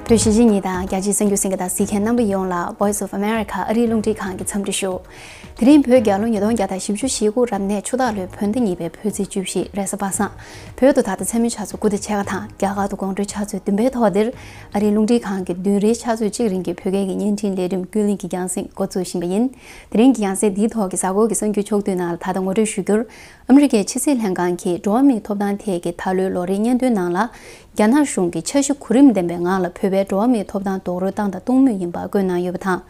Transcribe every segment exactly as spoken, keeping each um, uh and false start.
བོད་གཞིས་བྱེས་གཉིས་དང་རྒྱ་ཆེའི་གསར་འགྱུར་གསན་མཁན་དང་གཟིགས་མཁན་རྣམ་པ་ཡོངས་ལ་Voice of America ཨ་རིའི་རླུང་འཕྲིན་ཁང་གི་འཚམས་འདྲི་ཞུ། དེ་རིང་བོད་རྒྱལ་ལོ་ཉིས་སྟོང་བརྒྱ་དང་བཞི་བཅུ་ཞེ་དགུ་རབ་གནས་ཆུ་སྟག་ལོའི་བོད་ཟླ་གཉིས་པའི་བོད་ཚེས་བཅུ་བཞི་རེས་གཟའ་པ་སངས། བོད་དུ་ད་ལྟ་མཚན་མོའི་ཆུ་ཚོད་དགུ་དང་ཕྱེད་ཀ་དང་རྒྱ་གར་དུ་དགོང་དྲོའི་ཆུ་ཚོད་བདུན་པའི་ཐོག་འདིར་ཨ་རིའི་རླུང་འཕྲིན་ཁང་གི་བདུན་རེའི་ཆུ་ཚོད་གཅིག་རིང་གི་བོད་སྐད་ཀྱི་བརྙན་འཕྲིན་ལས་རིམ་ཀུན་གླེང་གི་རྒྱང་སྲིང་འགོ་འཛུགས་བཞིན་པ་ཡིན། དེ་རིང་གི་རྒྱང་སྲིང་འདིའི་ཐོག་གི་གཟའ་འཁོར་གྱི་གསར་འགྱུར་ཕྱོགས་བསྡུས་ནང་ལ་ད་ལྟ་ངོ་སྤྲོད་ཞུ་རྒྱུར། ཨ་མི་རི་ཀའི་ཕྱི་སྲིད་ལྷན་ཁང་གིས་འགྲོ་བ་མིའི་ཐོབ་ཐང་ཐད་ཀྱི་ད་ལོའི་ལོ་རེའི་སྙན་ཐོའི་ནང་ལ། རྒྱ་ནག་གཞུང་གིས་འཆར་གཞི་གོ་རིམ་ལྡན་པའི་ངང་ལ་བོད་པའི་འགྲོ་བ་མིའི་ཐོབ་ཐང་རྡོག་རོལ་བཏང་དང་གཏོང་མུས་ཡིན་པ་བཀོད་གནང་ཡོད་པ་དང་།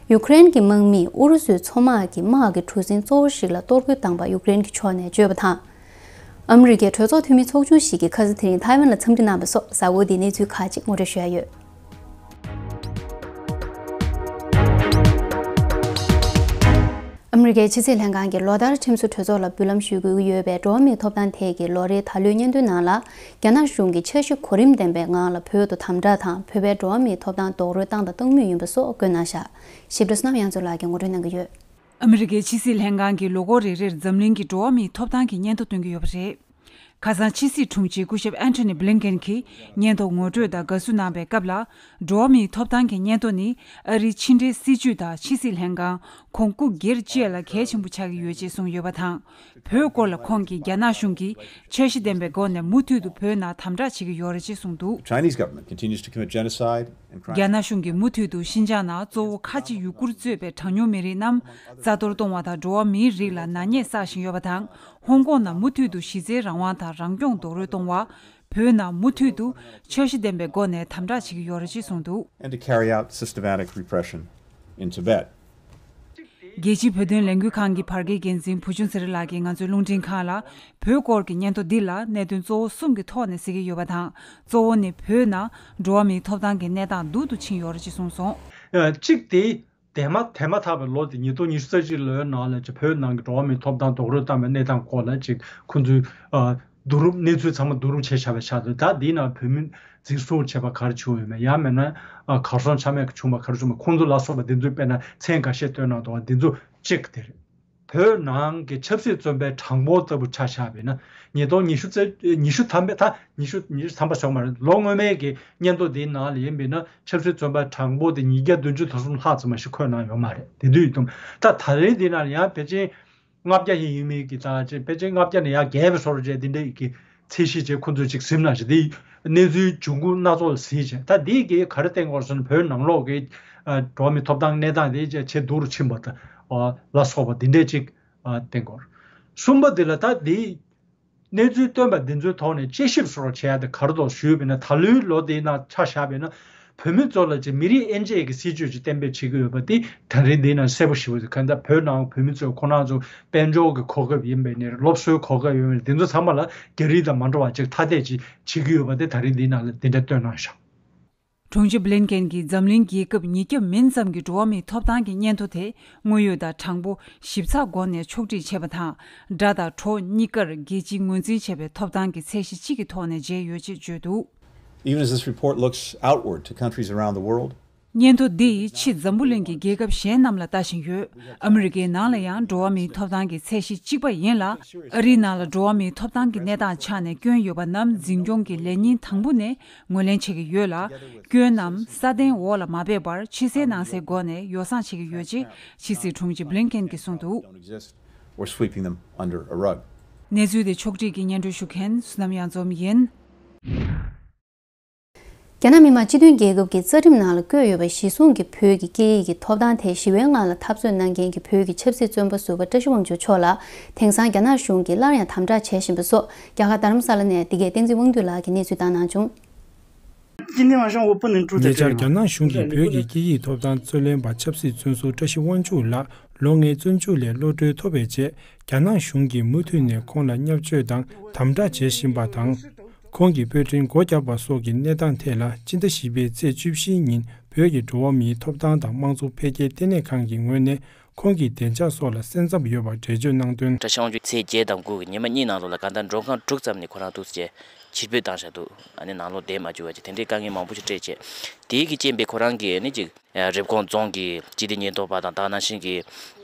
ཡུ་ཀེ་རེན་གྱི་དམག་མིས་ཨུ་རུ་སུའི་མཚོ་དམག་གི་དམག་གི་གྲུ་གཟིངས་གཙོ་བོ་ཞིག་ལ་གཏོར་རྒོལ་བཏང་པ་ཡུ་ཀེ་རེན་གྱིས་ཕྱོགས་ནས་བརྗོད་པ་དང་། ཨ་མི་རི་ཀའི་གྲོས་ཚོགས་འཐུས་མི་ཚོགས་ཆུང་ཞིག་གིས་ཁ་སང་དེ་རིང་ཐའེ་ཝན་ལ་འཚམས་འདྲི་གནང་བ་སོགས་གཟའ་འཁོར་འདིའི་གནས་ཚུལ་ཁག་ཅིག་ངོ་སྤྲོད་ཞུ་ཡ་ཡོད། ཨ་མི་རི་ཀའི་ཕྱི་སྲིད་ལྷན་ཁང་གིས་ལོ་ལྟར་ཁྲིམས་བཟོ་གྲོས་ཚོགས་ལ་འབུལ་ལམ་ཞུ་དགོས་ཀྱི་ཡོད་པའི་འགྲོ་བ་མིའི་ཐོབ་ཐང་ཐད་ཀྱི་ལོ་རེའི་ད་ལོའི་སྙན་ཐོའི་ནང་ལ། རྒྱ་ནག་གཞུང་གིས་འཆར་གཞི་གོ་རིམ་ལྡན་པའི་ངང་ལ་བོད་དུ་དམ་དྲག་དང་བོད་པའི་འགྲོ་བ་མིའི་ཐོབ་ཐང་རྡོག་རོལ་བཏང་དང་གཏོང་མུས་ཡིན་པ་སོགས་བཀོད་གནང་བཞག་ཞིབ་ཕྲ་བསོད་ནམས་དབྱངས་མཚོ་ལགས་ཀྱིས་ངོ་སྤྲོད་གནང་གི་ཡོད། ཨ་མི་རི་ཀའི་ཕྱི་སྲིད་ལྷན་ཁང་གིས་ལོ་འཁོར་རེ་རེར་འཛམ་གླིང་གི་འགྲོ་བ་མིའི་ཐོབ་ཐང་གི་སྙན་ཐོ་སྟོན་གྱི་ཡོད་པ་རེད། ཁ་སང་ཕྱི་སྲིད་དྲུང་ཆེ་སྐུ་ཞབས་ཨན་ཐོ་ནི་བྷི་ལིན་ཀེན་གྱིས་སྙན་ཐོ་ངོ་སྤྲོད་དང་དགའ་བསུ་གནང་པའི་སྐབས་ལ། འགྲོ་བ་མིའི་ཐོབ་ཐང་གི་སྙན་ཐོ་ནི་ཨ་རིའི་ཕྱི་འབྲེལ་སྲིད་ཇུས་དང་ཕྱི་སྲིད་ལྷན་ཁང་ཁོངས་སྐུ་སྒེར་བཅས་ལ་གལ་ཆེན་པོ་ཆགས་ཀྱི་ཡོད་ཅེས་གསུངས་ཡོད་པ་དང་། བོད་སྐོར་ལ་ཁོང་གིས་རྒྱ་ནག་གཞུང་གིས་འཆར་གཞི་ལྡན་པའི་སྒོ་ནས་མུ་མཐུད་དུ་བོད་ནང་དམ་དྲག་བྱེད་ཀྱི་ཡོད་རེད་ཅེས་གསུངས་འདུག། Chinese government continues to commit genocide and crimes. རྒྱ་ནག་གཞུང་གིས་མུ་མཐུད་དུ་ཤིན་ཅང་ནང་གཙོ་བོ་ཁ་ཆེ་ཡུ་གུར་གཙོས་པའི་གྲངས་ཉུང་མི་རིགས་རྣམས་རྩ་གཏོར་གཏོང་བ་དང་འགྲོ་བ་མིའི་རིགས་ལ་ནག་ཉེས་བསགས་བཞིན་ཡོད་པ་དང་། ཧོང་ཀོང་ནང་མུ་མཐུད་དུ་གཞི་རྩའི་རང་དབང་དང་རང་སྐྱོང་རྡོག་རོལ་གཏོང་བ། བོད་ནང་མུ་མཐུད་དུ་འཆར་གཞི་ལྡན་པའི་སྒོ་ནས་དམ་དྲག་བྱེད་ཀྱི་ཡོད་རེད་ཅེས་གསུངས་འདུག། And to carry out systematic repression in Tibet. རྒྱལ་སྤྱིའི་བོད་དོན་ལས་འགུལ་ཁང་གི་བར་བརྒལ་འགན་འཛིན་བུ་ཆུང་ཚེ་རིང་ལགས་ཀྱིས་ང་ཚོའི་རླུང་འཕྲིན་ཁང་ལ། བོད་སྐོར་གྱི་སྙན་ཐོ་འདི་ལ་གནད་དོན་གཙོ་བོ་གསུམ་གྱི་ཐོག་ནས་གཟིགས་ཀྱི་ཡོད་པ་དང་། གཙོ་བོ་ནི་བོད་ནང་འགྲོ་བ་མིའི་ཐོབ་ཐང་གི་གནས་སྟངས་སྡུག་ཏུ་ཕྱིན་ཡོད་རེད་ཅེས་གསུངས་སོང་། ཨ། གཅིག་དེ། དེ་མ་དེ་མ་ཐག་པའི་ལོ་དེ་ཉིས་སྟོང་ཉི་ཤུ་རྩ་གཅིག་ལོའི་ནང་ལ་ཅིག་བོད་ནང་གི་འགྲོ་བ་མིའི་ཐོབ་ཐང་རྡོག་རོལ་བཏང་བའི་གནས་སྟངས་སྐོར་ལ་ཅིག་ཁོང་ཚོས། ཨ། བསྡུ་རུབ་གནས་ཚུལ་ཚང་མ་བསྡུ་རུབ་བྱས་བཞག་པའི་ཆ་དེ། ད་འདིའི་ནང་བོད་མི་འཛིན་བཟུང་བྱས་པ་ག་རེ་བྱུང་ཡོད་མེད། ཡང་མིན་ན། ཨ། གར་སོང་ཆ་མེད་བྱུང་བ་ག་རེ་བྱུང་མེད། ཁོང་ཚོ་ལ་སོགས་པ་འདི་ཚོའི་དཔེར་ན་མཚན་འགའ་ཤས་བཏོན་གནང་འདུག་པ། འདི་ཚོ་གཅིག་དེ་རེད། བོད་ནང་གི་ཆབ་སྲིད་བཙོན་པའི་གྲངས་འབོར་ལྟ་བུ་ཆ་བཞག་པ་ཡིན་ན། ཉིས་སྟོང་ཉི་ཤུ་རྩ། ཉི་ཤུ་ཐམ་པའི། ད་ཉི་ཤུ། ཉི་ཤུ་ཐམ་པ་ཞོག་མ་རེད། ལོ་སྔོན་མའི་གི་སྙན་ཐོ་འདིའི་ནང་ལ་ཡིན་པ་ཡིན་ན་ཆབ་སྲིད་བཙོན་པ་གྲངས་འབོར་དེ་ཉིས་བརྒྱ་བདུན་ཅུ་དོན་གསུམ་ལྷག་ཙམ་མ་ཞིག་འཁོད་གནང་ཡོད་མ་རེད། དེ་དུས་ཡིན་དུས་ད་ད་རེས་འདི་ནང་ཡང་ཕལ་ཆེར་ལྔ་བརྒྱ་ཞིག་ཡིན་མིན་གྱི། ད་ཅིག་ཕལ་ཆེར་ལྔ་བརྒྱ་ནས་ཡར་བརྒལ་བའི་བཟོ་འདྲ་ཅིག་འདི་འདྲ་ཡི་གི་ཚད་གཞི་ཅིག་ཁོང་ཚོས་ཅིག་ཟིན་ན་ཞིག་དེ་གནས་ཚུལ་འབྱུང་ཁུངས་སྣ་ཚོགས་ལ་གཟིགས་བྱས། ད་འདི་གིས་ག་རེ་བསྟན་དགོས་ཟེར་ན། བོད་ནང་ལོགས་ཀྱི། ཨ། འགྲོ་བ་མིའི་ཐོབ་ཐང་གནས་སྟངས་དེ་ཇེ་སྡུག་རུ་ཕྱིན་པ་དང་། ཨ། ལ་སོགས་པ་འདི་འདྲ་ཅིག་ཨ། བསྟན་དགོས། གསུམ་པ་དེ་ལ་ད་འདི། གནས་ཚུལ་བཏོན་པ་འདི་ཚོའི་ཐོག་ནས་དཔྱད་ཞིབ་སོགས་བྱས་ཏེ་ག་རེ་འདུག་ཞུས་པ་ཡིན་ན། ད་ལོའི་ལོ་དེའི་ནང་ཆ་བཞག་པ་ཡིན་ན། བོད་མི་ཚོ་ལ་ཅིག་མི་རིགས་དབྱེ་འབྱེད་ཀྱི་སྲིད་བྱུས་ཅིག་གཏན་འབེབས་བྱེད་ཀྱི་ཡོད་པ་དེ་ད་རིང་འདིའི་ནང་གསལ་པོ་ཞེ་པོ་ཅིག་གང་ལྟར་བོད་ནང་བོད་མི་ཚོས་ཁོང་རང་ཚོ་དཔལ་འབྱོར་གྱི་གོ་སྐབས་ཡིན་པ་ཡིན་ནའི་རེད། སློབ་གསོའི་གོ་སྐབས་ཡིན་པ་ཡིན་ནའི་རེད། འདི་ཚོ་ཚང་མ་ལ་རྒྱ་རིགས་དང་མ་འདྲ་བ་ཅིག་ཐ་དད་ཅིག་བྱེད་ཀྱི་ཡོད་པ་དེ་ད་རིང་འདིའི་ནང་ལ་འདི་འདྲ་བཏོན་གནང་བཞག། དྲུང་ཆེ་བྷི་ལིན་ཀེན་གྱིས་འཛམ་གླིང་རྒྱལ་ཁབ་ཉིས་བརྒྱ་མིན་ཙམ་གྱི་འགྲོ་བ་མིའི་ཐོབ་ཐང་གི་སྙན་ཐོ་དེ་དངོས་ཡོད་དང་དྲང་པོ་ཞིབ་ཚགས་སྒོ་ནས་ཕྱོགས་སྒྲིག་བྱས་པ་དང་། དགྲ་དང་གྲོགས་གཉིས་ཀར་རྒྱལ་སྤྱིས་ངོས་འཛིན་བྱས་པའི་ཐོབ་ཐང་གི་ཚད་གཞི་གཅིག་གི་ཐོག་ནས་མཇལ་ཡོད་ཅེས་བརྗོད་འདུག། Even as this report looks outward to countries around the world, སྙན་ཐོ་འདི་ཕྱིས་འཛམ་བུ་གླིང་གི་རྒྱལ་ཁབ་གཞན་རྣམས་ལ་ལྟ་བཞིན་ཡོད། ཨ་མི་རི་ཀའི་ནང་ལ་ཡང་འགྲོ་བ་མིའི་ཐོབ་ཐང་གི་ཚད་གཞི་གཅིག་པ་ཡིན་ལ། ཨ་རིའི་ནང་ལ་འགྲོ་བ་མིའི་ཐོབ་ཐང་གི་གནས་སྟངས་ཆ་ནས་སྐྱོན་ཡོད་པ་རྣམས་འཛིན་སྐྱོང་གི་ལས་ཉིན་དང་པོ་ནས་ངོས་ལེན་བྱེད་ཀྱི་ཡོད་ལ། སྐྱོན་རྣམས་ས་སྟེང་འོག་ལ་མ་སྦས་པར་ཕྱི་གསལ་ནང་གསལ་སྒོ་ནས་ཡོ་བསྲང་བྱེད་ཀྱི་ཡོད་ཅེས་ཕྱི་སྲིད་དྲུང་ཆེ་བྷི་ལིན་ཀེན་གྱིས་གསུངས་འདུག། Don't exist. We're sweeping them under a rug. གནས་ཚུལ་དེ་ཕྱོགས་སྒྲིག་གིས་སྙན་སྒྲོན་ཞུ་མཁན་བསོད་ནམས་གཡང་འཛོམས་ཡིན། རྒྱ་ནག་མི་དམངས་སྤྱི་མཐུན་རྒྱལ་ཁབ་ཀྱི་རྩ་ཁྲིམས་ནང་ལ་བཀོད་ཡོད་པ་གཞིར་བཟུང་གིས་བོད་ཀྱི་སྐད་ཡིག་གི་ཐོབ་ཐང་དེ་ཞི་བའི་ངང་ལ་འཐབ་རྩོད་གནང་མཁན་གྱི་བོད་ཀྱི་ཆབ་སྲིད་བཙོན་པ་ཟུར་པ་བཀྲ་ཤིས་དབང་ཕྱུག་མཆོག་ལ་དེང་སང་རྒྱ་ནག་གཞུང་གིས་སླར་ཡང་དམ་དྲག་བྱེད་བཞིན་པ་སོགས་རྒྱ་གར་རྡ་རམ་ས་ལ་ནས་འདི་གའི་བསྟན་འཛིན་དབང་འདུས་ལགས་ཀྱིས་གནས་ཚུལ་བཏང་གནང་བྱུང་། 今天晚上我不能住在这里吗？ ཉེ་ཆར་རྒྱ་ནག་གཞུང་གིས་བོད་ཀྱི་སྐད་ཡིག་ཐོབ་ཐང་རྩོད་ལེན་པ་ཆབ་སྲིད་བཙོན་ཟུར་བཀྲ་ཤིས་དབང་ཕྱུག་ལགས་ལོ་ལྔའི་བཙོན་འཇུག་ལས་གློད་གྲོལ་ཐོབ་པའི་རྗེས། རྒྱ་ནག་གཞུང་གིས་མུ་མཐུད་ནས་ཁོང་ལ་བརྙས་བཅོས་དང་དམ་དྲག་བྱེད་བཞིན་པ་དང་། ཁོང་གི་དཔོན་ཕྲན་སྒོ་བརྒྱབ་པ་སོགས་ཀྱི་གནས་སྟངས་ཐད་ལ་སྤྱི་ཟླ་བཞི་པའི་ཚེས་བཅུ་བཞིའི་ཉིན་བོད་ཀྱི་འགྲོ་བ་མིའི་ཐོབ་ཐང་དང་དམངས་གཙོ་འཕེལ་རྒྱས་ལྟེ་གནས་ཁང་གི་ངོས་ནས་ཁོང་གི་བདེ་འཇགས་སོགས་ལ་སེམས་འཚབ་ཡོད་པ་འགྲེལ་བརྗོད་གནང་དོན། བཀྲ་ཤིས་དབང་ཕྱུག་ཚེས་བརྒྱད་དང་དགུ་གི་ཉི་མ་གཉིས་ནང་ལོགས་ལ་གང་ལྟར་མགྲོན་ཁང་དྲུག་ཙམ་ནས་ཁོ་རང་འདུག་སེ་ཕྱིར་འབུད་བཏང་བཞག་འདུག། ཨ་ནི་ནང་ལོགས་བསྡད་མ་བཅུག་པ་བྱས། དེ་འདྲའི་དཀའ་ངལ་མང་པོ་ཞིག་འཕྲད་བྱས། དེའི་གི་རྐྱེན་པས་ཁོ་རང་གིས་ཨ་ནི་ཅིག་རེབ་གོང་རྫོང་གི་སྤྱི་བདེ་ཉེན་རྟོག་པ་དང་དེ་ནང་བཞིན་གྱི་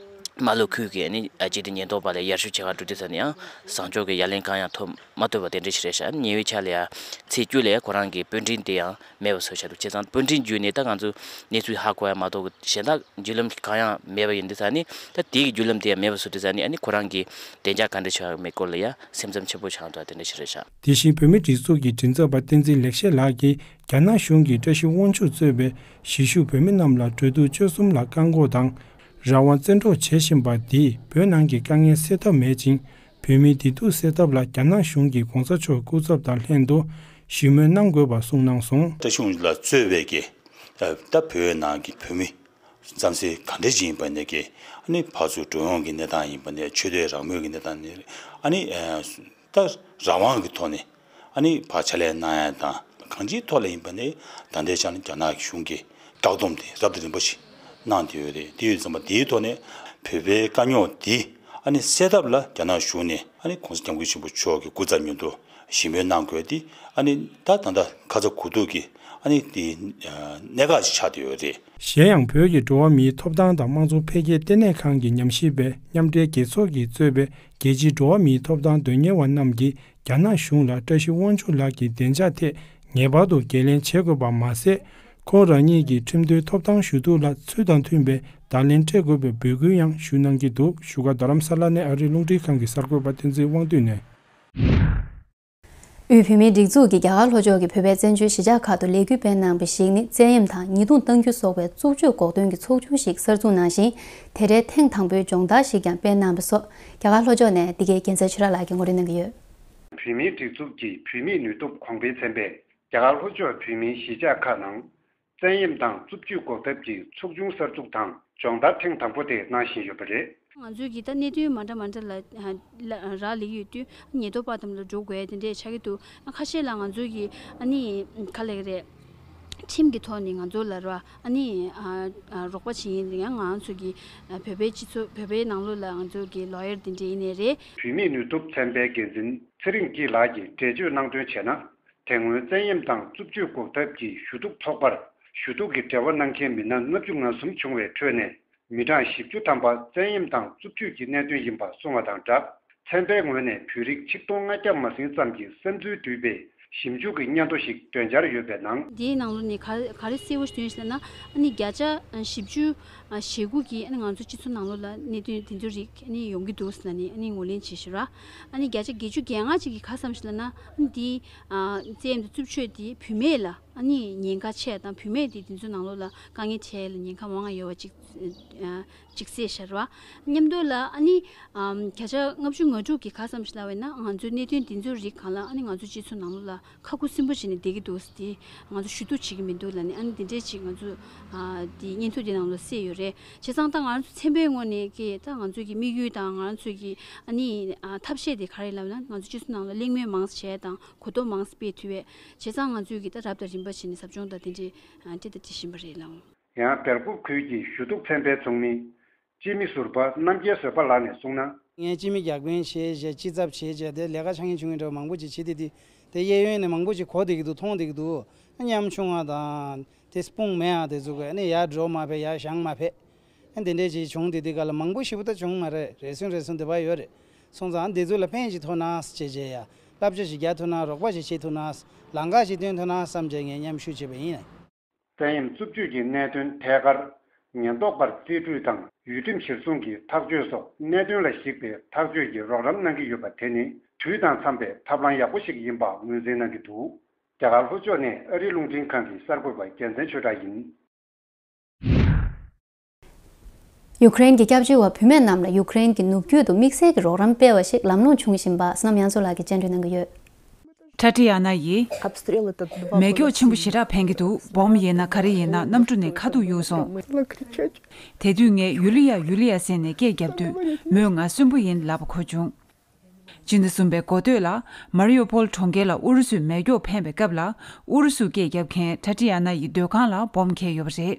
རྨ་ལྷོ་ཁུལ་གྱི་ཨ་ནི་སྤྱི་བདེ་ཉེན་རྟོག་པ་ལ་ཡར་ཞུ་བྱེད་གར་འགྲོ་དུས་ཙ་ནས་ཡང་བཟང་ཕྱོགས་ཀྱི་ཡ་ལན་གང་ཡང་ཐོབ་མ་ཐུབ་པ་དེ་འདྲ་ཞིག་རེད་ཤག་ཉེ་བའི་ཆར་ལ་ཡང་ཚེས་བཅུ་ལ་ཡང་ཁོ་རང་གི་པོད་འཕྲིན་དེ་ཡང་མེད་པ་བཟོས་བཞག་འདུག་བྱས་ཙང་པོད་འཕྲིན་བརྒྱུད་ནས་ད་ང་ཚོ་གནས་ཚུལ་ཧ་གོ་ཡ་མ་གཏོགས་གཞན་དག་བརྒྱུད་ལམ་གང་ཡང་མེད་པ་ཡིན་དུས་ཙ་ནས་ད་དེའི་བརྒྱུད་ལམ་དེ་ཡང་མེད་པ་བཟོ་དུས་ཙ་ནས་ཨ་ནི་ཁོ་རང་གི་བདེ་འཇགས་ག་འདྲ་ཆགས་ཡོད་མེད་སྐོར་ལ་ཡང་སེམས་འཚབ་ཆེན་པོ་ཆགས་འདུག་དེ་འདྲ་ཞིག་རེད་ཤག་དེ་བཞིན་བོད་མིའི་སྒྲིག་འཛུགས་ཀྱི་མགྲིན་ཚབ་པ་བསྟན་འཛིན་ལེགས་བཤད་ལགས་ཀྱིས་རྒྱ་ནག་གཞུང་གིས་བཀྲ་ཤིས་དབང་ཕྱུག་གཙོས་པའི་གཞིས་བཞུགས་བོད་མི་རྣམས་ལ་གྲོས་བསྡུར་བཅུ་གསུམ་ལ་བཀག་འགོག་དང་། རང་དབང་བཙན་འཕྲོག་བྱེད་བཞིན་པ་འདིས་བོད་ནང་གི་དཀའ་ངལ་སེལ་ཐབས་མེད་ཅིང་། བོད་མིའི་བདེ་སྡུག་སེལ་ཐབས་ལ་རྒྱ་ནག་གཞུང་གི་གོང་ས་མཆོག་སྐུ་ཚབ་དང་ལྷན་དུ་ཞི་མོལ་གནང་དགོས་པ་གསུངས་གནང་སོང་། བཀྲ་ཤིས་དབང་ཕྱུག་ལགས་གཙོས་པའི་གི་ད་བོད་ནང་གི་བོད་མི་རྩ་མཚན་ག་འདྲ་ཅིག་ཡིན་པ་ནས་ཀྱི་ཨ་ནི་ཕར་ཚུར་འགྲོ་ཡོང་གི་གནས་སྟངས་ཡིན་པ་ནས་ཆོས་དད་རང་མོས་ཀྱི་གནས་སྟངས་ནས་ཨ་ནི་ད་རང་དབང་གི་ཐོག་ནས་ཨ་ནི་ཕར་ཕྱག་ལས་གནང་ཡ་དང་གང་ཅིའི་ཐོག་ལ་ཡིན་པ་ནས་ད་ལྟའི་ཆ་ནས་རྒྱ་ནག་གི་གཞུང་གིས་བཀག་སྡོམ་དེ་རབ་དང་རིམ་པ་ཞིག་གནང་བསྡད་ཡོད་རེད། དེ་ཡོད་ཙམ་པ་དེའི་ཐོག་ནས་བོད་པའི་དཀའ་རྙོག་དེ་ཨ་ནི་སེལ་ཐབས་ལ་རྒྱ་ནག་གཞུང་ནས་ཨ་ནི་༸གོང་ས་༸སྐྱབས་མགོན་ཆེན་པོ་མཆོག་གི་སྐུ་ཚབ་མཉམ་དུ་ཞི་མོལ་གནང་དགོས་ཏེ་ཨ་ནི་ད་ད་ལྟ་ཁ་ཚ་དགོས་གཏུགས་ཀྱི་ཨ་ནི་དེ་གནད་འགག་ཅིག་ཆགས་བསྡད་ཡོད་རེད། གཞན་ཡང་བོད་ཀྱི་འགྲོ་བ་མིའི་ཐོབ་ཐང་དང་དམངས་གཙོ་འཕེལ་རྒྱས་ལྟེ་གནས་ཁང་གི་ཉམས་ཞིབ་པས་མཉམ་འབྲེལ་རྒྱལ་ཚོགས་ཀྱིས་གཙོས་པའི་རྒྱལ་སྤྱིའི་འགྲོ་བ་མིའི་ཐོབ་ཐང་དོན་གཉེར་བ་རྣམས་ཀྱིས་རྒྱ་ནག་གཞུང་ལ་བཀྲ་ཤིས་དབང་ཕྱུག་ལགས་ཀྱི་བདེ་འཇགས་ཐད་ངེས་པར་དུ་འགན་ལེན་བྱེད་དགོས་པ་མ་ཟད། ཁོང་རང་ཉིད་ཀྱི་ཁྲིམས་མཐུན་ཐོབ་ཐང་ཞུ་གཏུག་ལ་ཚུལ་དང་མཐུན་པའི་བརྡ་ལན་སྤྲད་དགོས་པའི་འབོད་སྐུལ་ཡང་ཞུ་གནང་གི་འདུག་བཞུགས་སྒར་རྡ་རམ་ས་ལ་ནས་ཨ་རིའི་རླུང་འཕྲིན་ཁང་གི་གསར་འགོད་པ་བསྟན་འཛིན་དབང་འདུས་ནས། དབུས་བོད་མིའི་སྒྲིག་འཛུགས་ཀྱིས་རྒྱ་གར་ལྷོ་ཕྱོགས་ཀྱི་བོད་པའི་བཙན་བྱོལ་གཞིས་ཆགས་ཁག་ཏུ་ལས་འགུལ་སྤེལ་གནང་བ་ཞིག་ནི་བཙན་གཡེམ་དང་ཉེས་རྡུང་གཏང་རྒྱུ་སོགས་པའི་རྩུབ་སྤྱོད་འགོག་དོན་གྱི་ཚོགས་ཆུང་ཞིག་གསར་འཛུགས་གནང་ཞིང་། དེ་འབྲེལ་ཐེངས་དང་པོའི་སྦྱོང་བརྡར་ཞིག་ཀྱང་སྤེལ་གནང་བ་སོགས་རྒྱ་གར་ལྷོ་ཕྱོགས་ནས་འདི་གའི་རྒྱལ་མཚན་ཆོས་གྲགས་ལགས་ཀྱིས་ངོ་སྤྲོད་གནང་གི་ཡོད། བོད་མིའི་སྒྲིག་འཛུགས་ཀྱི་བོད་མིའི་ནུས་སྟོབས་གོང་འཕེལ་ཚན་པས་རྒྱ་གར་ལྷོ་ཕྱོགས་བོད་མིའི་གཞིས་ཆགས་ཁག་ནང་བཙན་གཡེམ་དང་རྩུབ་སྤྱོད་འགོག་ཐབས་ཀྱི་ཚོགས་ཆུང་གསར་འཛུགས་དང་སྦྱོང་བརྡར་ཐེངས་དང་པོ་དེ་གནང་བཞིན་ཡོད་པ་རེད། ང་ཚོས་ཀྱི་ད་གནད་དོན་མ་འདྲ་མ་འདྲ་ལ་ཨ་ལ་རག་ལས་ཡོད་དུས་ཉེན་རྟོག་པ་དམ་ལ་འགྲོ་དགོས་དེ་འདྲས་ཆགས་ཀྱི་འདུག་ཁ་ཤས་ལ་ང་ཚོས་ཀྱི་ཨ་ནི་ག་ལེགས་རེད། ཁྲིམས་ཀྱི་ཐོག་ནས་ང་ཚོ་ལ་ར་ཨ་ནི་ཨ་ཨ་རོགས་པ་བྱེད་ཡིན་ཡང་ང་ཚོ་གི་ཨ་བོད་པའི་སྤྱི་ཚོགས་བོད་པའི་ནང་ལོགས་ལ་ང་ཚོ་གི་ལོ་ཡར་དེ་འདྲས་ཡིན་ནའི་རེད། བོད་མིའི་ནུས་སྟོབས་ཚན་པའི་འགན་འཛིན་ཚེ་རིང་སྐྱིད་ལགས་ཀྱིས་འགྲེལ་བརྗོད་གནང་དོན་བྱས་ན། དེ་སྔོན་བཙན་གཡེམ་དང་རྩུབ་སྤྱོད་འགོག་ཐབས་ཀྱི་ཞུ་གཏུག་ཚོགས་པར་ཞུ་གཏུག་གི་འབྲེལ་བ་གནང་མཁན་མི་སྣ་ལྔ་བཅུ་ང་གསུམ་བྱུང་བའི་ཁྲོད་ནས་མི་གྲངས་བཞི་བཅུ་ཐམ་པ་བཙན་གཡེམ་དང་རྩུབ་སྤྱོད་ཀྱི་གནད་དོན་ཡིན་པ་གསུངས་བ་དང་སྦྲགས། ཚན་པའི་ངོས་ནས་བོད་རིགས་ཆིག་སྟོང་ལྔ་བརྒྱ་མ་ཟིན་ཙམ་གྱི་བསམ་ཚུལ་འདུས་པའི་ཞིབ་འཇུག་གི་སྙན་ཐོ་ཞིག་འདོན་འཆར་ཡོད་པའི་ནང་། འདིའི་ནང་ལོགས་ནས་ག་ག་རེ་གསལ་པོ་ཞིག་སྟོན་ཞིག་ལབ་ན། ཨ་ནི་བརྒྱ་ཆ་བཞི་བཅུ་ཞེ་དགུ་གིས་ཨ་ནི་ང་ཚོ་སྤྱི་ཚོགས་ནང་ལོགས་ལ་གནད་དོན་དེ་ཚོའི་རིགས་ཨ་ནི་ཡོང་གི་འདུག་ཟེར་ནས་ཨ་ནི་ངོས་ལེན་བྱེད་བཞིན་ར། ཨ་ནི་བརྒྱ་ཆ་བརྒྱད་ཅུ་གྱ་ལྔ་ཅིག་གིས་ག་བསམ་ཞིག་ལབ་ན། ཨ་ནི་འདི་ཨ་བཙན་གཡེམ་དང་རྩུབ་སྤྱོད་འདི་བུད་མེད་ལ་ཨ་ནི་ཉེན་ཁ་ཆེ་དང་བུད་མེད་དེ་དེ་ཚོའི་ནང་ལོགས་ལ་དཀའ་ངལ་འཕྲད་ལ་ཉེན་ཁ་མང་ང་ཡོད་པ་ཅིག་ཨ་ཅིག་གསལ་བཞག་ར། མཉམ་དུ་ལ་ཨ་ནི་ཨམ་བརྒྱ་ཆ་ལྔ་བཅུ་ང་དྲུག་གིས་ག་བསམ་ཞིག་ལབ་པ་ཡིན་ན། ང་ཚོའི་གནད་དོན་འདི་ཚོའི་རིགས་སྒང་ལ་ཨ་ནི་ང་ཚོ་སྤྱི་ཚོགས་ནང་ལོགས་ལ་ཁ་ཁུ་སིམ་པོ་བྱས་ནས་བསྡད་ཀྱི་འདུག་ཟེར་ཏེ། ང་ཚོ་ཞུ་གཏུག་བྱེད་ཀྱི་མི་འདུག་ལབ་ནས་ཨ་ནི་འདི་འདྲས་ཅིག་ང་ཚོ་ཨ་འདི་སྙན་ཐོ་འདི་ནང་ལ་གསལ་ཡོད་རེད། བྱས་ཙང་ད་ང་ཚོ་ཚན་པའི་ངོས་ནས་ཀྱི་ད་ང་ཚོའི་གི་དམིགས་ཡུལ་དང་ང་ཚོའི་གི་ཨ་ནི་ཨ་ཐབས་ཤེས་དེ་ག་རེ་ལབ་ན། ང་ཚོ་སྤྱི་ཚོགས་ནང་ལ་གླེང་མོལ་མང་ཙམ་བྱས་དང་གོ་རྟོགས་མང་ཙམ་སྤེལ་ཐུབ་པས། བྱས་ཙང་ང་ཚོའི་གི་ད་རབ་དང་རིམ་པ་བྱས་ནས་ཟབ་སྦྱོང་དང་དེ་འདྲས་ཨ་སྤྲད་དང་སྤྲད་བཞིན་པ་རེད་ལགས། ཡང་སྦེལ་ཀོབ་ཁུལ་གྱི་ཞུ་གཏུག་ཚན་པའི་ཚོགས་མི་སྤྱི་མི་ཟུར་པ་རྣམ་རྒྱལ་བཟོད་པ་ལགས་ནས་གསུངས་ན། ངས་སྤྱི་མི་རྒྱག་དཔོན་བྱས་བྱས་སྤྱི་ཚབ་བྱས་བྱས་དེ་ལས་ཀ་ཆ་ངན་ཆུང་ངན་འདྲ་བོ་མང་པོ་ཅིག་བྱེད་དེ་དེ་དེ་གཡས་གཡོན་ནས་མང་པོ་ཅིག་གོ་བསྡད་ཀྱི་འདུག་མཐོང་བསྡད་ཀྱི་འདུག་ཉམ་ཆུང་བ་དང་དེ་དཔུང་མེད་ཡ་དེ་ཚོ་གིས་ཨ་ནི་ཡར་འགྲོ་མ་ཕེབས་ཡར་བཞེངས་མ་ཕེབས། ཨ་འདི་འདྲས་ཅིག་བྱུང་དེ་དེ་ག་ལ་མང་པོ་ཞེ་པོ་ད་བྱུང་མ་རེད། རེ་ཟུང་རེ་ཟུང་དེ་བ་ཡོད་རེད། སོང་ཙང་འདི་ཚོ་ལ་ཕན་ཅིག་ཐོགས་ན་བྱས་བྱས་ཡ་བསླབ་བྱ་ཅིག་རྒྱག་ཐུབ་ན་རོགས་པ་ཅིག་བྱེད་ཐུབ་ན་ལམ་ཁ་ཅིག་སྟོན་ཐུབ་ན་བསམ་བྱས་ངས་མཉམ་ཞུགས་བྱས་པ་ཡིན། བཙན་གཡེམ་རྩུབ་སྤྱོད་ཀྱི་གནད་དོན་ཐད་ཀར་ཉེན་རྟོག་པར་རྩིས་སྤྲོད་དང་ཡུལ་ཁྲིམས་གཞིར་བཟུང་གི་ཐག་གཅོད་སོགས་གནད་དོན་ལ་གཞིགས་པའི་ཐག་གཅོད་ཀྱི་རོགས་རམ་གནང་གི་ཡོད་པ་དེ་ནི་དུས་དང་འཚམས་པའི་ཐབས་ལམ་ཡག་པོ་ཞིག་ཡིན་པ་ངོས་འཛིན་གནང་གི་འདུག་རྒྱ་གར་ལྷོ་ཕྱོགས་ནས་ཨ་རིའི་རླུང་འཕྲིན་ཁང་གི་གསར་འགོད་པ་རྒྱལ་མཚན་ཆོས་གྲགས་ཡིན། ཡུ་ཀེ་རེན་གྱི་སྐྱབས་བཅོལ་བ་བུད་མེད་རྣམས་ལ་ཡུ་ཀེ་རེན་གྱི་ནུབ་རྒྱུད་དུ་དམིགས་བསལ་གྱི་རོགས་རམ་སྤེལ་བ་ཞིག་ལམ་ལྷོང་བྱུང་བཞིན་པ་བསོད་ནམས་དབྱངས་མཚོ་ལགས་ཀྱིས་སྤྱན་འབུལ་གནང་གི་ཡོད། ཁྲ་ཏི་ཡ་ན་ཡིས། མེ་སྒྱོགས་ཆེན་པོ་ཞེ་དྲག་འཕེན་གྱི་འདུག་སྦོམ་ཡིན་ན་ག་རེ་ཡིན་ན་གནམ་གྲུ་ནས་ཁ་ཐུག་གཡུགས་སོང་། དེ་དུས་ངས་ཡུ་ལི་ཡ་ཡུ་ལི་ཡ་ཟེར་ནས་སྐད་བརྒྱབ་དུས་མོས་ང་གསོན་པོ་ཡིན་ལབ་པ་གོ་བྱུང་། སྤྱི་ཟླ་གསུམ་པའི་འགོ་སྟོད་ལ་མ་རི་ཡོ་ཕོལ་གྲོང་ཁྱེར་ལ་ཨུ་རུ་སུའི་མེ་སྒྱོགས་འཕེན་པའི་སྐབས་ལ་ཨུ་རུ་སུ་སྐད་རྒྱབ་མཁན་ཁྲ་ཏི་ཡ་ན་ཡི་སྡོད་ཁང་ལ་སྦོམ་འཁེལ་ཡོད་པ་རེད།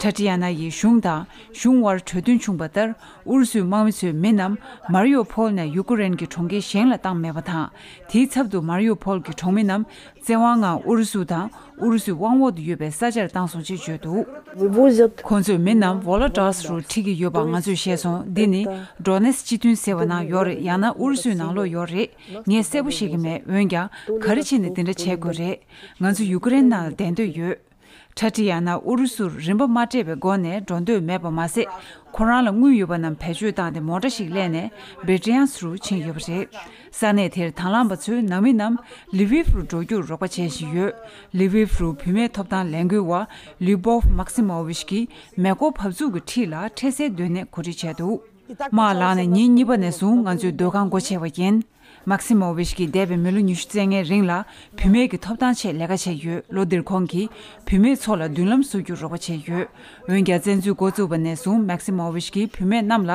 ཁྲ་ཏི་ཡ་ན་ཡི་གཞུང་དང་གཞུང་དབར་གྲོས་མཐུན་བྱུང་བ་ལྟར་ཨུ་རུ་སུའི་དམག་མི་ཚོས་མི་རྣམས་མ་རི་ཡོ་ཕོལ་ནས་ཡུ་ཀེ་རེན་གྱི་གྲོང་ཁྱེར་གཞན་ལ་བཏང་མེད་པ་དང་། དེའི་ཚབ་ཏུ་མ་རི་ཡོ་ཕོལ་གྱི་གྲོང་མི་རྣམས་བཙན་དབང་ངང་ཨུ་རུ་སུ་དང་ཨུ་རུ་སུའི་དབང་འོག་ཏུ་ཡོད་པའི་ས་ཆར་བཏང་སོང་ཅེས་བརྗོད་འདུག། Вывозят. ཁོང་ཚོས་མི་རྣམས་ཝོ་ལོ་ཏཱས་རུ་ཁྲིད་ཀྱི་ཡོད་པ་ང་ཚོས་ཤེས་སོང་། འདི་ནི་ཌོ་ནེ་སི་སྤྱི་མཐུན་ཟེར་བ་ནང་ཡོད་རེད། ཡང་ན་ཨུ་རུ་སུའི་ནང་ལོགས་ཡོད་རེད། ངས་གསལ་པོ་ཤེས་ཀྱི་མེད། འོན་ཀྱང་ག་རེ་བྱས་ནས་འདི་འདྲ་བྱེད་དགོས་རེད། ང་ཚོ་ཡུ་ཀེ་རེན་ནང་ལ་བསྡད་འདོད་ཡོད། ཁྲ་ཏི་ཡ་ན་ཨུ་རུ་སུར་རིན་པ་མ་སྤྲད་པའི་སྒོ་ནས་འགྲོ་འདོད་མེད་པ་མ་ཟད། ཁོ་རང་ལ་དངུལ་ཡོད་པ་རྣམས་བེད་སྤྱོད་བཏང་སྟེ་མོ་ཊ་ཞིག་གླས་ནས་བེར་ཏི་ཡན་སི་རུ་ཕྱིན་ཡོད་པ་རེད། ས་གནས་དེར་དང་བླངས་པ་ཚོས་ནང་མི་རྣམས་ལི་བིབ་རུ་འགྲོ་རྒྱུར་རོགས་པ་བྱེད་བཞིན་ཡོད། ལི་བིབ་རུ་བུད་མེད་ཐོབ་ཐང་ལས་འགུལ་བ་ལུ་བོབ་མག་སི་མོ་ཝིཆ་གིས་མེ་འཁོར་བབས་ཚུགས་ཀྱི་འཁྲིས་ལ་འཕྲལ་སེལ་སྡོད་གནས་གོ་སྒྲིག་བྱས་འདུག། དམག་ལངས་ནས་ཉིན་གཉིས་པ་ནས་བཟུང་ང་ཚོའི་སྡོད་ཁང་སྒོ་ཕྱེ་བ་ཡིན། མག་སི་མོ་ཝིཆ་གིས་འདས་པའི་མི་ལོ་ཉི་ཤུ་རྩ་ལྔའི་རིང་ལ་བུད་མེད་ཀྱི་ཐོབ་ཐང་ཆེད་ལས་ཀ་བྱས་ཡོད། ལོ་འདིར་ཁོང་གིས་བུད་མེད་ཚོ་ལ་མདུན་ལམ་བཟོ་རྒྱུར་རོགས་པ་བྱས་ཡོད། འོན་ཀྱང་བཙན་འཛུལ་འགོ་བཙུགས་པ་ནས་བཟུང་མག་སི་མོ་ཝིཆ་གིས་བུད་མེད་རྣམས་ལ་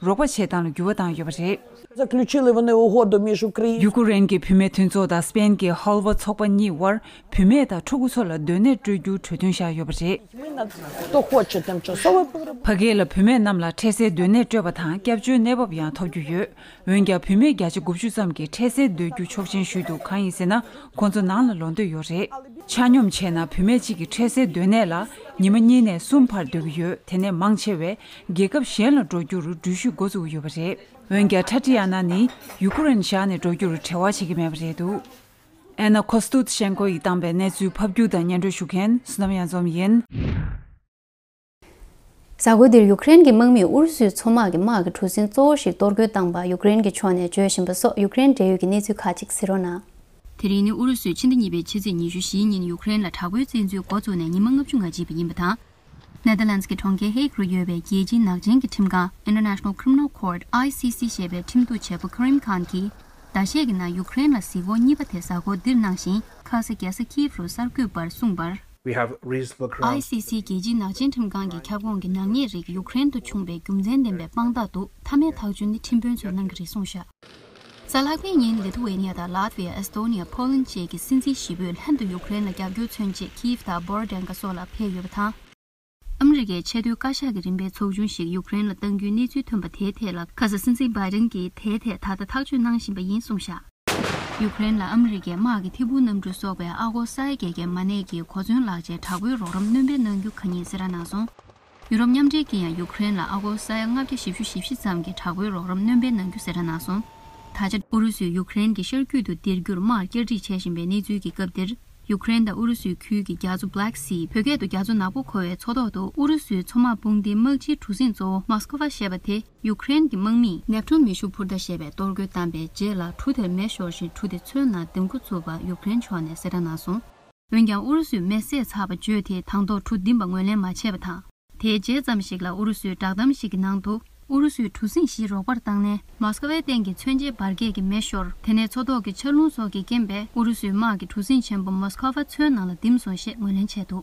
རོགས་པ་བྱེད་སྟངས་ལ་འགྱུར་བ་བཏང་ཡོད་པ་རེད། Заключили вони угоду між Україною. ཡུ་ཀེ་རེན་གྱི་བུད་མེད་མཐུན་ཚོགས་དང་སྤེན་གྱི་ཧལ་ཝ་ཚོགས་པ་གཉིས་དབར་བུད་མེད་དང་ཕྲུ་གུ་ཚོ་ལ་སྡོད་གནས་སྤྲོད་རྒྱུའི་གྲོས་མཐུན་བཞག་ཡོད་པ་རེད། Кто хочет тимчасове повернути. ཕ་གི་ལ་བུད་མེད་རྣམས་ལ་འཕྲལ་སེལ་སྡོད་གནས་སྤྲོད་པ་དང་སྐྱབས་བཅོལ་གནས་བབ་ཡང་ཐོབ་རྒྱུ་ཡོད། འོན་ཀྱང་བུད་མེད་བརྒྱ་ཆ་དགུ་བཅུ་ཙམ་གྱིས་འཕྲལ་སེལ་སྡོད་རྒྱུ་ཆོག་མཆན་ཞུས་འདུག། གང་ཡིན་ཟེར་ན་ཁོང་ཚོ་ནང་ལ་ལོག་འདོད་ཡོད་རེད། ཆ་སྙོམས་བྱས་ན་བུད་མེད་གཅིག་གིས་འཕྲལ་སེལ་སྡོད་གནས་ལ་ཉི་མ་གཉིས་ནས་གསུམ་བར་སྡོད་ཀྱི་ཡོད། དེ་ནས་མང་ཆེ་བས་རྒྱལ་ཁབ་གཞན་ལ་འགྲོ་རྒྱུར་འགྲུལ་བཞུད་འགོ་བཙུགས་ཡོད་པ་རེད། འོན་ཀྱང་ཁྲ་ཏི་ཡ་ན་ནི་ཡུ་ཀེ་རེན་བཞག་ནས་འགྲོ་རྒྱུར་བྲེལ་བ་བྱེད་ཀྱི་མེད་པ་རེད་འདུག། ཨེ་ན་ཁོ་སྟུད་ཤན་ཀོ་ཡིས་བཏང་བའི་གནས་ཚུལ་ཕབ་སྒྱུར་དང་སྙན་སྒྲོན་ཞུ་མཁན་བསོད་ནམས་གཡང་འཛོམས་ཡིན། གཟའ་འཁོར་འདིར་ཡུཀ་རེན་གྱི་དམག་མིས་ཨུ་རུ་སུའི་མཚོ་དམག་གི་དམག་གི་གྲུ་གཟིངས་གཙོ་བོ་ཞིག་གཏོར་རྒོལ་བཏང་པ་ཡུཀ་རེན་གྱི་ཕྱོགས་ནས་བརྗོད་བཞིན་པ་སོགས་ཡུཀ་རེན་འབྲེལ་ཡོད་ཀྱི་གནས་ཚུལ་ཁག་ཅིག་གཟིགས་རོགས་གནང་། དེ་རིང་ནི་ཨུ་རུ་སུས་ཕྱི་ཟླ་གཉིས་པའི་ཕྱི་ཚེས་ཉི་ཤུ་བཞི་ཉིན་ཡུཀ་རེན་ལ་དྲག་པོའི་བཙན་འཛུལ་འགོ་བཙུགས་ནས་ཉི་མ་ལྔ་བཅུ་ང་གཅིག་པ་ཡིན་པ་དང་། ནེ་དར་ལན་སི་གི་གྲོང་ཁྱེར་ཧེག་རུ་ཡོད་པའི་རྒྱལ་སྤྱིའི་ནག་ཅན་གྱི་ཁྲིམས་ཁང་International Criminal Court I C C ཞེས་པའི་ཁྲིམས་གཏུག་བྱེད་པོ་Karim Khan གྱིས་ཟླ་ཤས་ཀྱི་ནང་ཡུཀ་རེན་ལ་གཟིགས་སྐོར་གཉིས་པ་དེ་གཟའ་འཁོར་འདིར་གནང་ཞིང་ཁ་ས་རྒྱལ་ས་ཁིབ་རུ་གསར་འགོད་པར་གསུངས་པར། We have reasonable grounds. I C C རྒྱལ་སྤྱིའི་ནག་ཅན་ཁྲིམས་ཁང་གི་ཁྱབ་ཁོངས་ཀྱི་ནག་ཉེས་རིགས་ཡུཀ་རེན་དུ་བྱུང་བའི་རྒྱུ་མཚན་ལྡན་པའི་དཔང་རྟགས་འདུག། མཐའ་མའི་ཐག་གཅོད་ནི་ཁྲིམས་དཔོན་ཚོས་གནང་གི་རེད་གསུངས་བཞག། གཟའ་ལྷག་པའི་ཉིན་ལི་ཐུ་ཝེ་ནི་ཡ་དང་ལཱ་ཐི་ཝེ་ཡ། ཨེས་ཏོ་ནི་ཡ། ཕོ་ལན་བཅས་ཀྱི་སྲིད་འཛིན་བཞི་པོས་ལྷན་དུ་ཡུཀ་རེན་ལ་རྒྱབ་སྐྱོར་མཚོན་ཆེད་ཁིབ་དང་བོར་ཌེན་ཀ་སོགས་ལ་ཕེབས་ཡོད་པ་དང་། ཨ་མི་རི་ཀའི་ཆེས་མཐོའི་བཀའ་ཤག་གི་རིམ་པའི་ཚོགས་ཆུང་ཞིག་ཡུཀ་རེན་ལ་གཏང་རྒྱུའི་གནས་ཚུལ་ཐོན་པ་དེའི་ཐད་ལ། ཁ་ས་སྲིད་འཛིན་བྷའི་ཌེན་གྱིས་དེའི་ཐད་ད་ལྟ་ཐག་གཅོད་གནང་བཞིན་པ་ཡིན་གསུངས་བཞག། ཡུཀ་རེན་ལ་ཨ་མི་རི་ཀའི་དམག་གི་ཐད་འཕུར་གནམ་གྲུ་སོགས་པའི་ཨ་སྒོར་ས་ཡ་བརྒྱད་བརྒྱ་མ་གནས་ཀྱི་གོ་མཚོན་ལག་ཆའི་དྲག་པོའི་རོགས་རམ་སྣོན་སྤེལ་གནང་རྒྱུ་ཁ་ཉིན་གསལ་བསྒྲགས་གནང་སོང་། ཡུ་རོབ་མཉམ་འབྲེལ་གྱིས་ཡང་ཡུཀ་རེན་ལ་ཨ་སྒོར་ས་ཡ་ལྔ་བརྒྱ་བཞི་བཅུ་ཞེ་བཞི་ཙམ་གྱི་དྲག་པོའི་རོགས་རམ་སྣོན་སྤེལ་གནང་རྒྱུ་གསལ་བསྒྲགས་གནང་སོང་། ད་ཆ་ཨུ་རུ་སུས་ཡུཀ་རེན་གྱི་ཤར་རྒྱུད་དུ་ལྡིར་རྒྱུར་དམག་བསྐྱར་སྒྲིག་བྱེད་བཞིན་པའི་གནས་ཚུལ་གྱི་སྐབས་འདིར། ཡུཀ་རེན་དང་ཨུ་རུ་སུའི་ཁུལ་གྱི་རྒྱ་མཚོ་Black Sea། བོད་སྐད་དུ་རྒྱ་མཚོ་ནག་པོ་གོ་བའི་མཚོ་ཐོག་ཏུ་ཨུ་རུ་སུའི་མཚོ་དམག་དཔུང་སྡེའི་དམག་སྤྱིའི་གྲུ་གཟིངས་གཙོ་བོ་མོ་སྐོ་ཝ་ཞེས་པ་དེ་ཡུཀ་རེན་གྱི་དམག་མིས་ནེབ་ཐུན་མེ་ཤུགས་འཕུར་མདའ་ཞེས་པས་གཏོར་རྒོལ་བཏང་པའི་རྗེས་ལ་གྲུ་དེར་མེ་ཤོར་ཞིང་གྲུ་དེ་མཚོའི་ནང་འདེམས་འགོ་ཚུགས་པ་ཡུཀ་རེན་ཕྱོགས་ནས་གསལ་བསྒྲགས་གནང་སོང་། འོན་ཀྱང་ཨུ་རུ་སུས་མེ་བསད་ཚར་བ་བརྗོད་དེ་དང་ཐོག་གྲུ་འདེམས་པ་ངོས་ལེན་མ་བྱས་པ་དང་། དེའི་རྗེས་ཙམ་ཞིག་ལ་ཨུ་རུ་སུའི་བསྒྲགས་གཏམ་ཞིག་གི་ནང་དུ། ཨུ་རུ་སུས་གྲུ་གཟིངས་བཞི་རོགས་པར་བཏང་ནས་མོ་སྐོ་ཝའི་སྟེང་གི་མཚོན་ཆའི་འབར་གས་ཀྱི་མེ་ཤོར། དེ་ནས་མཚོ་ཐོག་གི་ཆར་རླུང་སོགས་ཀྱི་རྐྱེན་པས་ཨུ་རུ་སུའི་དམག་གི་གྲུ་གཟིངས་ཆེན་པོ་མོ་སྐོ་ཝ་མཚོའི་ནང་ལ་འདེམས་སོང་ཞེས་ངོས་ལེན་བྱས་འདུག།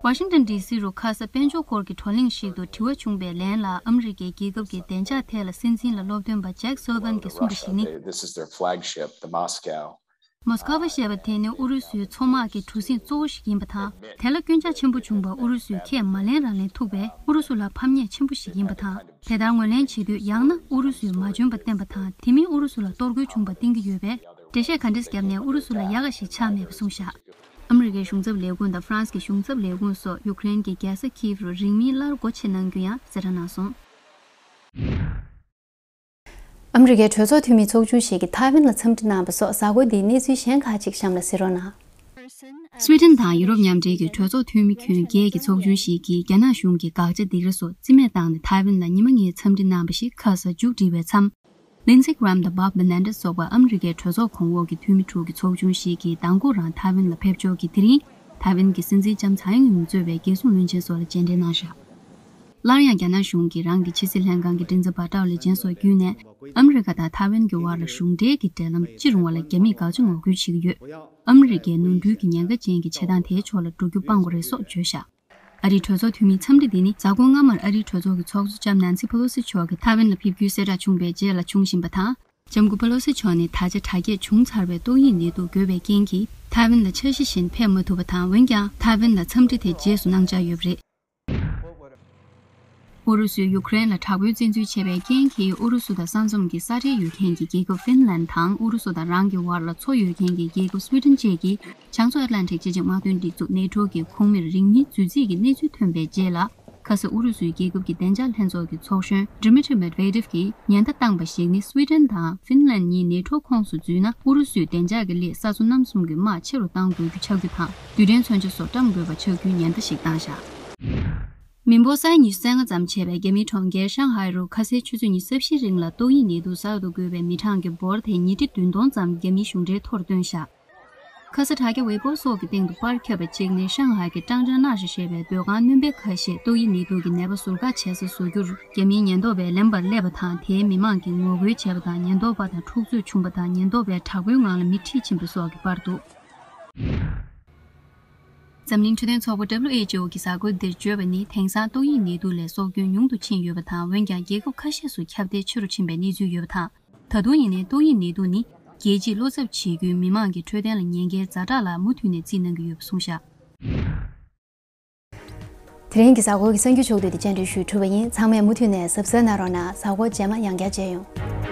ཝ་ཤིང་ཏོན་ཌི་སི་རུ་ཁ་ས་དཔལ་འབྱོར་སྐོར་གྱི་བགྲོ་གླེང་ཞིག་ཏུ་དྲི་བ་བྱུང་བའི་ལན་ལ། ཨ་མི་རི་ཀའི་རྒྱལ་ཁབ་ཀྱི་བདེ་འཇགས་ཐད་ལ་སྲིད་འཛིན་ལ་སློབ་སྟོན་པ་ཇེག་སོ་ལི་ཝན་གྱིས་གསུངས་པ་ཞིག་ནི། This is their flagship, the Moscow. མོ་སྐོ་ཝ་ཞེས་པ་དེ་ནི་ཨུ་རུ་སུའི་མཚོ་དམག་གི་གྲུ་གཟིངས་གཙོ་བོ་ཞིག་ཡིན་པ་དང་། དེ་ལ་སྐྱོན་ཆ་ཆེན་པོ་བྱུང་བ་ཨུ་རུ་སུས་ཁས་མ་ལེན་རང་ལེན་ཐུག་པས་ཨུ་རུ་སུ་ལ་ཕམ་ཉེས་ཆེན་པོ་ཞིག་ཡིན་པ་དང་། དེ་ལྟར་ངོས་ལེན་བྱེད་དུས་ཡང་ན་ཨུ་རུ་སུས་མ་འཇོན་པ་བསྟན་པ་དང་། དེ་མིན་ཨུ་རུ་སུ་ལ་གཏོར་རྒོལ་བྱུང་བ་བསྟན་གྱི་ཡོད་པས། འགྲེལ་བཤད་ག་འདྲས་བརྒྱབ་ནས་ཨུ་རུ་སུ་ལ་ཡག་ག་ཞིག་ཆགས་མེད་པ་གསུངས་བཞག། ཨ་མི་རི་ཀའི་གཞུང་ཚབ་ལས་ཁུངས་དང་ཧྥ་རན་སི་གི་གཞུང་ཚབ་ལས་ཁུངས་སོགས་ཡུཀ་རེན་གྱི་རྒྱལ་ས་ཁིབ་རུ་རིང་མིན་སླར་སྒོ་ཕྱེ་གནང་རྒྱུ་ཡང་གསལ་བསྒྲགས་གནང་སོང་། ཨ་མི་རི་ཀའི་གྲོས་ཚོགས་འཐུས་མིའི་ཚོགས་ཆུང་ཞིག་གིས་ཐའེ་ཝན་ལ་འཚམས་འདྲི་གནང་བ་སོགས་གཟའ་འཁོར་འདིའི་གནས་ཚུལ་གཞན་ཁག་ཅིག་གཤམ་ལ་གཟིགས་རོགས་གནང་། སུའེ་ཏེན་དང་ཡུ་རོབ་མཉམ་འབྲེལ་གྱི་གྲོས་ཚོགས་འཐུས་མི་ཁྱོན་བརྒྱད་ཀྱི་ཚོགས་ཆུང་ཞིག་གིས་རྒྱ་ནག་གཞུང་གི་དགག་བྱ་སྡིགས་ར་སོགས་རྩིས་མེད་བཏང་ནས་ཐའེ་ཝན་ལ་ཉི་མ་ལྔའི་འཚམས་འདྲི་གནང་བ་ཞིག་ཁ་ས་མཇུག་སྒྲིལ་བའི་མཚམས། ལིན་ཛི་གྷ་རམ་དང་བྷོབ་མེ་ནན་ཏེ་སོགས་པ་ཨ་མི་རི་ཀའི་གྲོས་ཚོགས་གོང་འོག་གི་འཐུས་མི་དྲུག་གི་ཚོགས་ཆུང་ཞིག་གིས་མདང་དགོང་རང་ཐའེ་ཝན་ལ་ཕེབས་འབྱོར་གྱིས། དེ་རིང་ཐའེ་ཝན་གྱི་སྲིད་འཛིན་ལྕམ་ཚའེ་ཡིན་རུང་གཙོས་པའི་རྒྱལ་སྲུང་བློན་ཆེན་སོགས་ལ་མཇལ་འཕྲད་གནང་བཞག། སླར་ཡང་རྒྱ་ནག་གཞུང་གིས་རང་གི་ཕྱི་སྲིད་ལྷན་ཁང་གི་མགྲིན་ཚབ་པ་ཀྲའོ་ལི་ཅན་སོགས་བརྒྱུད་ནས། ཨ་མི་རི་ཀ་དང་ཐའེ་ཝན་གྱི་དབར་ལ་གཞུང་འབྲེལ་གྱི་འབྲེལ་ལམ་ཅི་རུང་བ་ལ་རྒྱ་མིས་དགག་བྱ་ངོ་རྒོལ་བྱེད་ཀྱི་ཡོད། ཨ་མི་རི་ཀའི་ནོར་འཁྲུལ་གྱི་ཉེན་ཁ་ཅན་གྱི་བྱེད་སྟངས་དེའི་ཕྱོགས་ལ་འགྲོ་རྒྱུ་སྤང་དགོས་རེད་སོགས་བརྗོད་བཞག། ཨ་རིའི་གྲོས་ཚོགས་འཐུས་མིའི་འཚམས་འདྲི་འདི་ནི་གཟའ་འཁོར་སྔ་མར་ཨ་རིའི་གྲོས་ཚོགས་ཀྱི་ཚོགས་གཙོ་ལྕམ་ནན་སི་ཕེ་ལོ་སི་མཆོག་གིས་ཐའེ་ཝན་ལ་ཕེབས་རྒྱུའི་གསལ་བསྒྲགས་བྱུང་བའི་རྗེས་ལ་བྱུང་བཞིན་པ་དང་། ལྕམ་སྐུ་པེ་ལོ་སི་མཆོག་ནས་ད་ཆ་དྲག་སྐྱེད་བྱུང་ཚར་བའི་ཏོག་དབྱིབས་ནད་དུག་འགོས་པའི་རྐྱེན་གྱིས་ཐའེ་ཝན་ལ་འཆར་གཞི་བཞིན་ཕེབས་མ་ཐུབ་པ་དང་། འོན་ཀྱང་ཐའེ་ཝན་ལ་འཚམས་འདྲི་དེ་རྗེས་སུ་གནང་འཆར་ཡོད་པ་རེད། ཨུ་རུ་སུས་ཡུ་ཀེ་རེན་ལ་དྲག་པོའི་བཙན་འཛུལ་བྱས་པའི་རྐྱེན་གྱིས། ཨུ་རུ་སུ་དང་ས་མཚམས་ཀྱི་ས་ཁྲལ་ཡོད་མཁན་གྱི་རྒྱལ་ཁབ་ཧྥིན་ལན་དང་། ཨུ་རུ་སུ་དང་རང་གི་བར་ལ་མཚོ་ཡོད་མཁན་གྱི་རྒྱལ་ཁབ་སུའི་ཏན་བཅས་ཀྱིས་བྱང་མཚོ་ཨེཊ་ལན་ཊིག་ཅེ་ཅེ་དམག་དོན་སྒྲིག་འཛུགས་ནེ་ཊོ་གི་ཁོངས་མིར་རིང་མིན་རྫུས་རྩིས་ཀྱི་གནས་ཚུལ་ཐོན་པའི་རྗེས་ལ། ཁ་སང་ཨུ་རུ་སུའི་རྒྱལ་ཁབ་ཀྱི་བདེ་འཇགས་ལྷན་ཚོགས་ཀྱི་ཚོགས་གཞོན་Dmitry Medvedev གྱིས་ཉེན་བརྡ་བཏང་བ་ཞིག་ནི། སུའི་ཏན་དང་ཧྥིན་ལན་གཉིས་ནེ་ཊོ་ཁོངས་སུ་འཛུལ་ན། ཨུ་རུ་སུའི་བདེ་འཇགས་ཀྱི་སླད་ས་མཚོ་གནམ་གསུམ་གྱི་དམག་ཆེ་རུ་གཏང་དགོས་རྒྱུ་ཆགས་རྒྱུ་དང་། རྡུལ་ཕྲན་མཚོན་ཆ་སོགས་བཀྲམ་དགོས་པ་ཆགས་རྒྱུའི་ཉེན་བརྡ་ཞིག་བཏང་བཞག་མི་འབོར་ས་ཡ་ཉི་ཤུ་རྩ་ལྔ་ཙམ་བྱས་པའི་རྒྱ་མིའི་གྲོང་ཁྱེར་ཤང་ཧའེ་རུ་ཁ་སའི་ཆུ་ཚོད་ཉི་ཤུ་རྩ་བཞིའི་རིང་ལ་ཏོག་དབྱིབས་ནད་དུག་གསར་དུ་འགོས་པའི་མི་གྲངས་ཀྱི་འབོར་དེ་ཉིས་ཁྲི་བདུན་སྟོང་ཙམ་རྒྱ་མིའི་གཞུང་འབྲེལ་ཐོར་བཏོན་བཞག་ཁ་ས་དྲ་རྒྱ་ཝེ་པོ་སོགས་ཀྱི་སྟེང་དུ་པར་ཁྱབ་པ་གཅིག་ནི། ཤང་ཧའེ་གི་ཀྲང་ཀྲང་ནག་ཞེས་བཤད་པའི་སྡོད་ཁང་སྣོན་པའི་ཁ་ཤས་ཏོག་དབྱིབས་ནད་དུག་གི་ནད་པ་ཟུར་བཀག་བྱེད་ས་བཟོ་རྒྱུར་རྒྱ་མིའི་ཉེན་རྟོག་པས་ལེན་པར་སླེབས་པ་དང་། དེའི་མི་མང་གིས་ངོ་རྒོལ་བྱས་པ་དང་། ཉེན་རྟོག་པ་དང་འཁྲུག་རྩོད་བྱུང་བ་དང་། ཉེན་རྟོག་པས་དྲག་པོའི་ངང་ལ་མི་ཁྲིད་ཕྱིན་པ་སོགས་ཀྱི་པར་འདུག་འཛམ་གླིང་འཕྲོད་བསྟེན་ཚོགས་པ་W H O གིས་གཟའ་འཁོར་འདིར་བརྗོད་པ་ནི། དེང་སང་ཏོག་དབྱིབས་ནད་དུག་ལས་སྲོག་སྐྱོན་ཉུང་དུ་ཕྱིན་ཡོད་པ་དང་། འོན་ཀྱང་རྒྱལ་ཁབ་ཁ་ཤས་སུ་ཁྱབ་གདལ་ཆེ་རུ་ཕྱིན་པའི་གནས་ཚུལ་ཡོད་པ་དང་། ད་དུང་ཡིན་ནའི་ཏོག་དབྱིབས་ནད་དུག་ནི་རྒྱལ་སྤྱིའི་བློ་འཚབ་བྱེད་རྒྱུའི་མི་མང་གི་འཕྲོད་བསྟེན་ལ་ཉེན་ཁའི་ཛ་དྲག་ལ་མུ་མཐུད་ནས་རྩིས་གནང་གི་ཡོད་པ་གསུངས་བཞག་དེ་རིང་གི་གཟའ་འཁོར་གྱི་གསར་འགྱུར་ཕྱོགས་བསྡུས་དེ་བཅར་འདྲི་ཞུས་གྲུབ་པ་ཡིན། ཚང་མས་མུ་མཐུད་ནས་གཟབ་གཟབ་གནང་རོགས་གནང་། གཟའ་འཁོར་རྗེས་མ་ཡང་བསྐྱར་མཇལ་ཡོང་།